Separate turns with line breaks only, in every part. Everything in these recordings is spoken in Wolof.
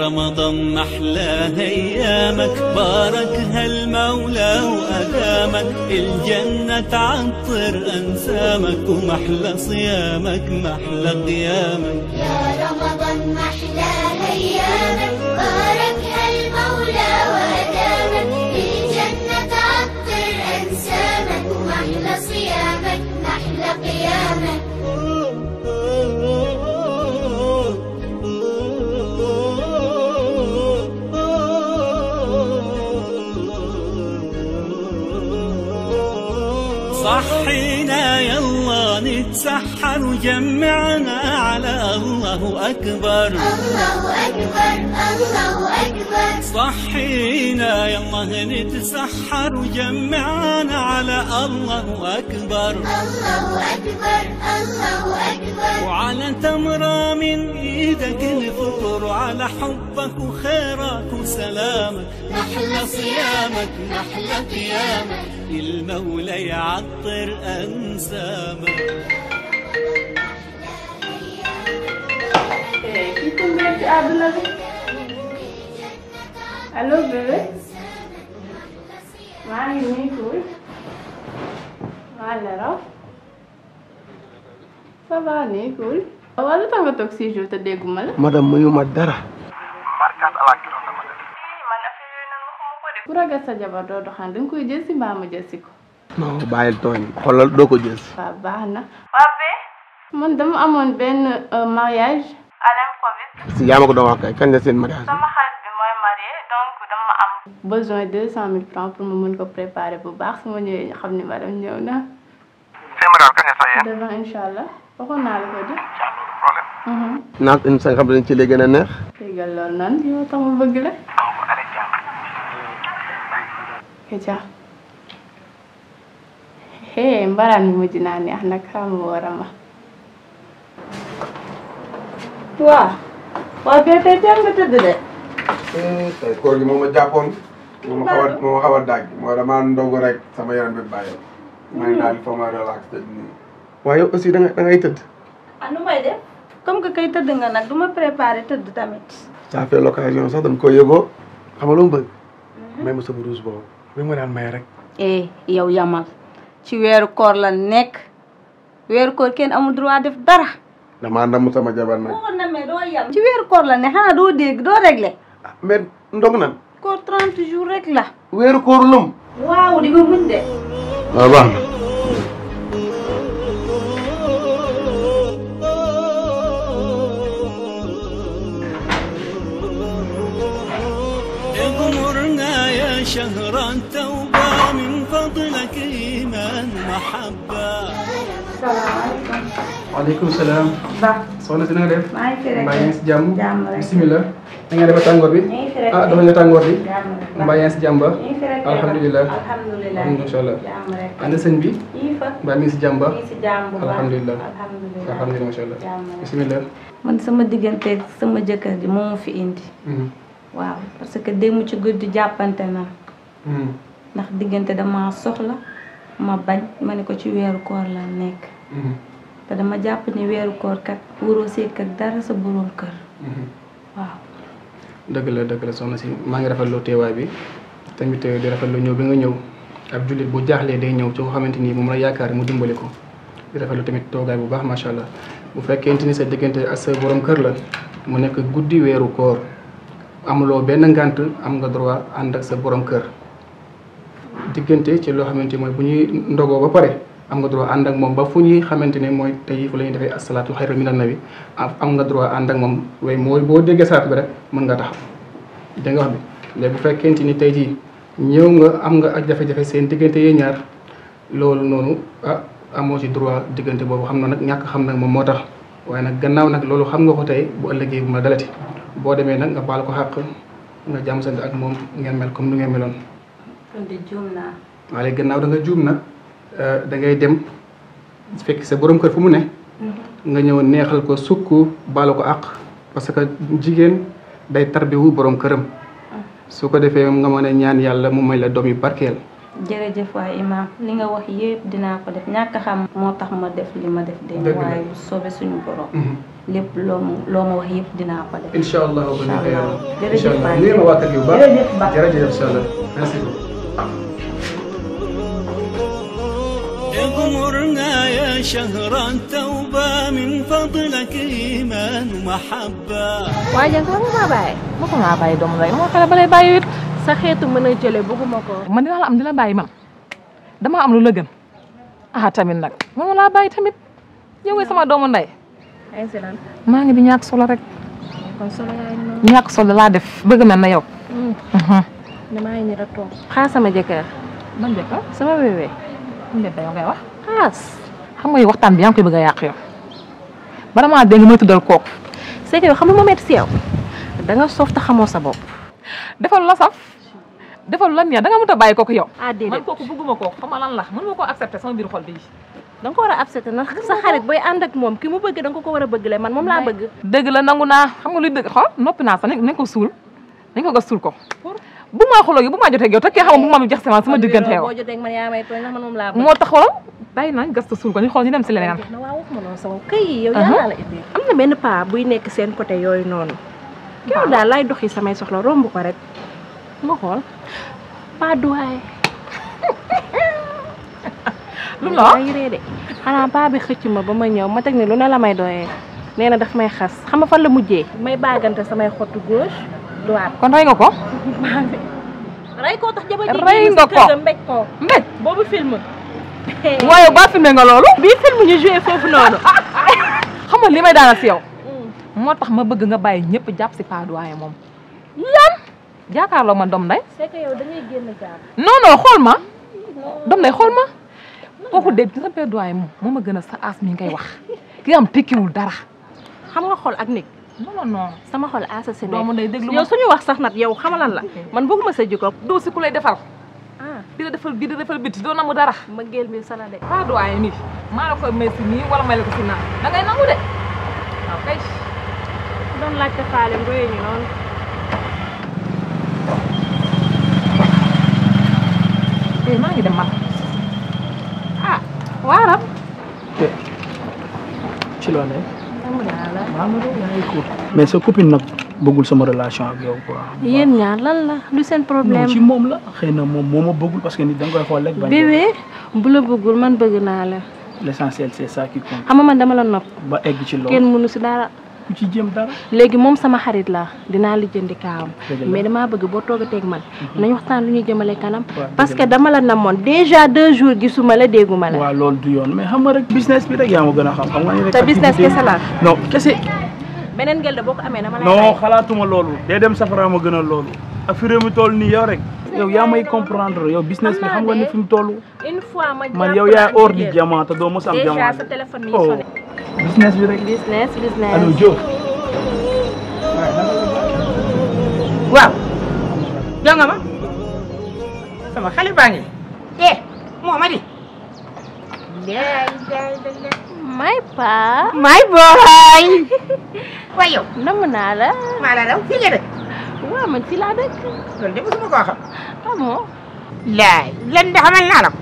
رمضان محلى أيامك، باركها المولى وأدامك، الجنة تعطر أنسامك، ومحلى صيامك محلى قيامك.
يا رمضان محلى أيامك، باركها المولى وأدامك، الجنة تعطر أنسامك، ومحلى صيامك محلى قيامك.
صحينا يلا نتسحر وجمعنا على الله أكبر.
الله أكبر الله أكبر.
صحينا يلا نتسحر وجمعنا على الله أكبر.
الله أكبر الله أكبر.
وعلى تمرة من إيدك نفطر، وعلى حبك وخيرك وسلامك، محلى صيامك محلى قيامك، المولى يعطر أنسامك.
Allô bébé, maa ngi nii cool, maa ngi raw, ça va nii cool. Waaw lu tax nga toog 6 jours te dégguma la.
madame mayuma dara.
man affaire yooyu noonu waxuma ko de. ku ragal sa jabar doo doxaan danga koy jël si mbaa ma jël si ko.
non bàyyil tooñ xoolal doo ko jël.
waaw baax na. waaw bee. man dama amoon benn mariage à l'improviste.
si yaa ma ko doon wax kay kañ la seen mariage.
sama xarit bi mooy marié donc dama am besoin 200 000 francs pour ma mën ko préparer bu baax su ma ñëwee ñu xam ni madame ñëw na.
seen mariage kañ la sax yéen.
demain incha allah waxoon naa la ko di.
problème.
naag une sa nga xam ne ci lay gën a neex.
déggal loolu noonu li ma tax ma bëgg la. Ketia. Hé mbaraan mi mujj naa neex nag xam nga war a ma. waaw kay tey teel nga tëdd de.
tey koor gi moo ma jàppoon. moo ma xaw a daaj moo damaa ndogu rek sama yaram bi bàyyi. may daal il faut ma relax tëdd nii. waaye yow aussi da ngay tëdd.
ah nu may def comme que kay tëdd nga nag du ma préparé tëdd tamit.
ça fait l'occasion sax dañ ko yëgoo xam nga lu mu bëgg. may ma sama rouge boobu bi ma daan may rek.
yow yamal ci weeru koor la nekk weeru koor kenn amul droit def dara.
damaa ndam sama jabar nag.
boo ko namee doo yam ci weeru koor la ne xanaa doo dégg doo réglé.
mais ndog nan.
koor 30 jours rek la.
weeru kooru lum.
waaw di nga muñ de.
waaw baax na.
اغمرنا يا شهر التوبة من فضلك إيمان محبة.
waaleykum salaam.
Ba.
soxna si na nga def.
maa ngi fi rek
mbaa yaa ngi si jàmm.
jàmm rek
bisimilah. da nga def tàngoor bi. dafa nga tàngoor bi. mbaa yaa ngi si jàmm ba. alhamdulilah.
alhamdulilah.
incha allah.
jàmm rek.
ana sëñ bi. mbaa mi ngi si jàmm ba.
mi ngi si jàmm bu baax.
alhamdulilah.
alhamdulilah.
alhamdulilah macha allah.
jàmm rek.
bisimilah.
man sama digganteeg sama jëkkër ji moo ma fi indi. waaw parce que démb ci guddi jàppante na. ndax diggante dama soxla ma bañ ma ne ko ci weeru koor la nekk. te dama jàpp ni weeru koor kat waroo sekk ak dara sa borom kër. waaw.
dëgg la soxna si maa ngi rafetlu teewaay bi tamit di rafetlu ñëw bi nga ñëw ab jullit bu jaaxlee day ñëw ci ko xamante ni moom la yaakaar mu dimbali ko di rafetlu tamit toogaay bu baax macha allah bu fekkente ni sa diggante ak sa borom kër la mu nekk guddi weeru koor amuloo benn ngànt am nga droit ànd ak sa borom kër diggante ci loo xamante mooy bu ñuy ndogoo ba pare am nga droit ànd ak moom ba fu ñuy xamante ne mooy tey fu la ñuy defee asalaatu xayru minan nabi am nga droit ànd ak moom waaye mooy boo déggee salaat bi rek mën nga taxaw dégg nga wax bi léegi bu fekkente ni tey jii ñëw nga am nga ak jafe-jafe seen diggante yee ñaar loolu noonu amoo ci droit diggante boobu xam na nag ñàkk xam nag moom moo tax waaye nag gannaaw nag loolu xam nga ko tey bu ëllëgee bu ma dalati boo demee nag nga baal ko xàq nga jàmm sant ak moom ngeen mel comme nu ngeen meloon.
kon de juum naa.
waaye gannaaw da nga juum nag da ngay dem fekk sa borom kër fu mu ne. nga ñëw neexal ko sukk baalu ko àq parce que jigéen day tarbiwu borom këram. su ko defee nga mën a ñaan yàlla mu may la doom yu barkeel.
jërëjëf waay Imam li nga wax yëpp dinaa ko def ñàkk xam moo tax ma def li ma def démb waaye bu soobee suñu borom lépp loo ma wax yëpp dinaa ko def
incha allah ba neexee yàlla
jërëjëf Ba
nii ma waa kër gi bu baax
jërëjëf Ba
jërëjëf incha allah merci beaucoup
اغمرنا يا شهر التوبة من فضلك إيمان ومحبة
waaye jàng sax ma bàyyi
ma ko ngaa bàyyi doomu lay moo xale ba lay bàyyi it
sa xeetu mën a jële bëgguma ko
man dinaa la am di la bàyyi man dama am lu la gën tamit nag man ma laa bàyyi tamit yow sama doomu ndey
incident
maa ngi di ñàkk solo rek
kon solo yaay noonu
ñàkk solo laa def bëgg mel na yow
damaa ngi nii rek toog xaar sama jëkkër
man jëkkër
sama bébé
mu def yow ngay wax
xaas
xam nga waxtaan bi yaa ngi koy bëgg a yàq yow bala maa dégg may tuddal kooku
c'est que yow xam nga ma metti si yow da nga soof te xamoo sa bopp
defal la saf defal lan ya da nga mënut a bàyyi kooku yow
ah déedéet
man kooku bëgguma kooku xam nga lan la mën ma koo accepté sama biir xol bi
da nga ko war a accepté nag sa xarit booy ànd ak moom ki mu bëgg da nga ko war a bëgg le man moom laa bëgg
dëgg la nangu naa xam nga luy dëgg xool noppi naa sax nañ ko suul nañ ko gas suul ko bu maa xuloo bu maa jotee ak yow te kii xam nga bu ma jax sama diggante yow
boo jotee ak man yaa may tooñ ndax man moom laa bëgg
moo tax xoolal bàyyi nañ gas suul ko ñu xool ñu dem si leneen
na waa wax ma noonu sama këy yow yàlla la indi am na benn paa buy nekk seen côté yooyu noonu yow daal lay doxi samay soxla romb ko rek ma xool paa duwaay
lu mu la wax
ay ree de xanaa paa bi xëcc ma ba ma ñëw ma teg ne lu ne la may doyee nee na daf may xas xam nga fan la mujjee may baagante samay xottu gauche droite
kon rey nga ko
rey koo tax jaba ji
rey nga ko
mbéj ko
mbéj
boobu film
waaye ba filmé nga loolu
bii film ñu joué foofu noonu
xam nga li may daana si yow moo tax ma bëgg nga bàyyi ñëpp jàpp si paa duwaaye moom lan jaakaarloo ma doom nday
c'est que yow da ngay génn jaar
non non xool ma doom nday xool ma kooku dégg sa paa duwaaye moom moo ma gën a sa as mi ngay wax ki am tekkiwul dara
xam nga xool ak nit
non non
sama xol assassiné
doomu ndey déglu ma
yow suñu wax sax nag yow xamalan la man bëgguma sa jikko
doo si ku lay defal
ah
di la defal bi di defal biti doo namu dara
ma géel mi sala de
paa duwaaye nii maa la koy may si nii wala may la ko si naan da ngay nangu de waaw kay
doon laajte faale ngoye ñu noonu
maa ngi dem man waaram
ci loo ne mais sa copine nag bëggul sama relation ak yow quoi.
yéen ñaar lan la lu seen problème
non ci moom la xëy na moom moo ma bëggul parce que nit da nga koy xool rek.
bébé bu la bëggul man bëgg naa la.
l'essentiel c'est ça qui compte.
xam nga man dama la nopp.
ba egg ci loolu
kenn mënu si dara.
ku ci jëm dara.
léegi moom sama xarit la dinaa li jëndi kaawam. mais damaa bëgg boo toogateeg man. nañu waxtaan lu ñuy jëmale kanam. parce que dama la namoon déjà 2 jours gisuma la dégguma la.
waaw loolu du yoon mais xam nga rek business bi rek yaa ma gën a xam. xam nga ni rek
te business kese la.
non kese.
beneen gel de boo ko amee dama lay
non xalaatuma loolu. day dem safara ma gën a loolu. ak fi réew mi toll nii yow rek. yow yaa may comprendre yow business bi xam nga ni fi mu toll.
une fois ma
man yow yaa hors du diamant te doo mos am diamant.
déjà sa téléphone mi ngi sonné.
business bi rek.
business.
allo Diop.
waaw. jonga ma. sama xale baa ngi. moo ma di.
my pa.
my boy. waaye yow.
namm naa la.
maa la raw fii nga dëkk.
waaw man fii laa dëkk.
loolu de mosuma koo xam.
amoo.
laay lan de xamal naa la ko.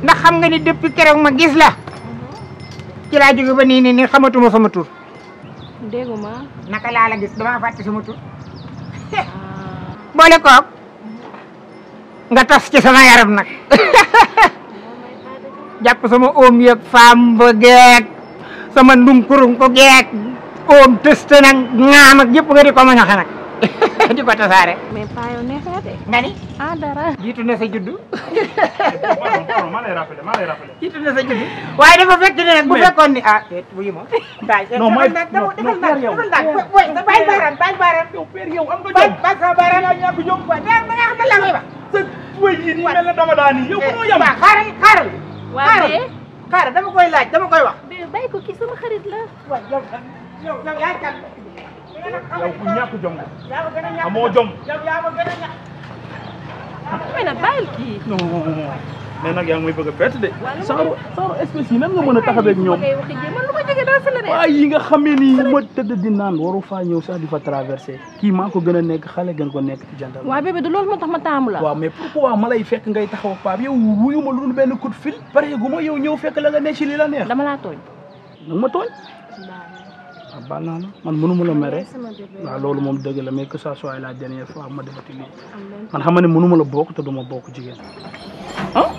ndax xam nga ni depuis keroog ma gis la. ci laa jóge ba nii xamatuma sama tur.
dégguma.
naka laa la gis damaa fàtte sama tur. boole koog. nga tas ci sama yaram nag. jàpp sama oom yeeg faam ba geeg sama ndunkurum ko geeg oom tëste nag ŋaam ak yëpp nga di ko ma ñaxe nag di ko tasaare.
mais paa yow neex na de.
nga ni.
ah dara.
jiitu na sa juddu.
maa lay rappelé.
jiitu na sa juddu. waaye dafa fekk ne nag bu fekkoon ni wuyu ma.
non mooy
defal ndànk bàyyi baaraam.
yow père yow am nga jom.
bàyyi sa baaraam yaa ñàkk jom. waaw da nga xam ne la ngay wax.
sa wéy yi nii mel na dama daa nii yow bu noo yem.
waaw xaaral.
waaye.
xaaral dama koy laaj dama koy wax.
mais bàyyi ko kii sama xarit la.
waaw yow yaa kan.
yow ku ñàkk jom nga.
yaa ma gën a ñàkk
amoo jom.
yow yaa ma gën a ñàkk.
mais nag bàyyil kii.
non mais nag yaa ngi may bëgg a perte de. genre espèce yi nan nga mën a taxawee ak ñoom.
man lu ma jógee
waaw yi nga xamee ni ma tëdd di naan waru faa ñëw sax di fa traversé kii maa ko gën a nekk xale gën ko nekk ci jantal
waaw bébé du loolu moo tax ma taamu la
waaw mais pourquoi ma lay fekk ngay taxaw paap yow wuyu ma lu dul benn coup de fil pare gu ma yow ñëw fekk la nga ne ci li la neex
dama laa tooñ
nag ma tooñ waaw baal naa la man mënuma la mere waaw loolu moom dëgg la mais que ça soit la dernière fois ma defati lii man xam nga ne mënuma la bokk te duma bokk jigéen ah